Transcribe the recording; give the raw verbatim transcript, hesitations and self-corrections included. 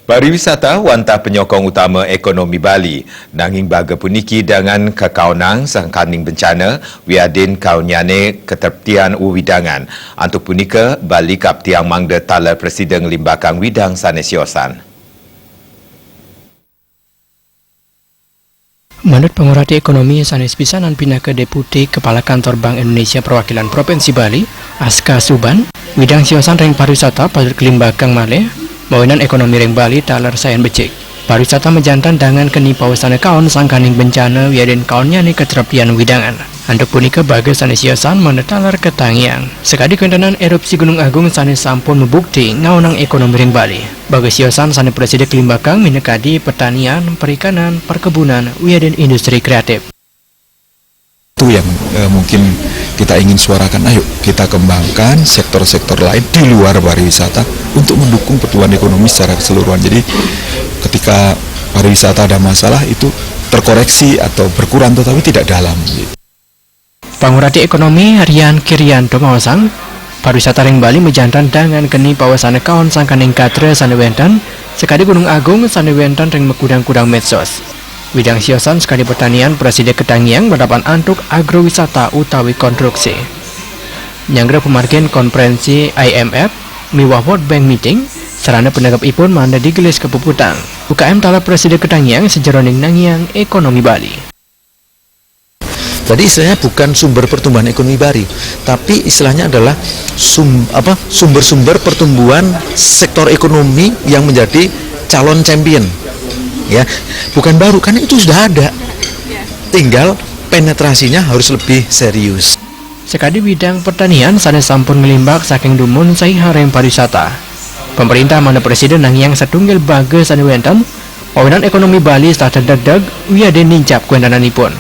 Pariwisata wantah penyokong utama ekonomi Bali, nanging baga puniki dangan kakaonang sangkaning bencana, wiadin kaonnyane katreptian wewidangan. Antuk punika, Bali kaptiang mangda taler prasida nglimbakang widang sane siosan. Manut pangurati ekonomi sane sepisanan pinaka Deputi Kepala Kantor Bank Indonesia Perwakilan Provinsi Bali, Aska Suban, widang siosan ring pariwisata patut kalimbakang malih, mawinan ekonomi ring Bali taler sayan becik. Pariwisata majantan dangan keni pawasane kaon sangkaning bencana wiadin kaonnyane katreptian widangan. Antuk punika baga sane siosan mangda taler katangiang. Sakadi kawenten erupsi Gunung Agung sane sampun mabukti ngaonang ekonomi ring Bali. Baga siosan sane prasida kalimbakang minakadi pertanian, perikanan, perkebunan, wiadin industri kreatif. Itu yang eh, mungkin kita ingin suarakan. Ayo kita kembangkan sektor-sektor lain di luar pariwisata untuk mendukung pertumbuhan ekonomi secara keseluruhan. Jadi ketika pariwisata ada masalah itu terkoreksi atau berkurang tetapi tidak dalam. Gitu. Pangurati Ekonomi Rian Kirianto maosang, pariwisata ring Bali majantan dangan keni pawasane kaon sangkaning gatra sane wenten, sakadi Gunung Agung sane wenten ring makudang-kudang medsos. Widang siosan sakadi pertanian prasida katangiang madepan antuk agrowisata utawi konstruksi. Nyanggra pamargin konferensi I M F miwah World Bank Meeting, sarana panegepipun mangda digelis kapuputang. U K M taler prasida katangiang sajeroning nangiang ekonomi Bali. Jadi istilahnya bukan sumber pertumbuhan ekonomi Bali, tapi istilahnya adalah sum, apa, sumber-sumber pertumbuhan sektor ekonomi yang menjadi calon champion. Ya, bukan baru karena itu sudah ada. Tinggal penetrasinya harus lebih serius. Sakadi widang pertanian sane sampun nglimbak saking dumun saha ring pariwisata. Pemerintah mangda prasida nangiang satunggal baga sane wenten, mawinan ekonomi Bali setata degdeg wiadin nincap kawentenanipun.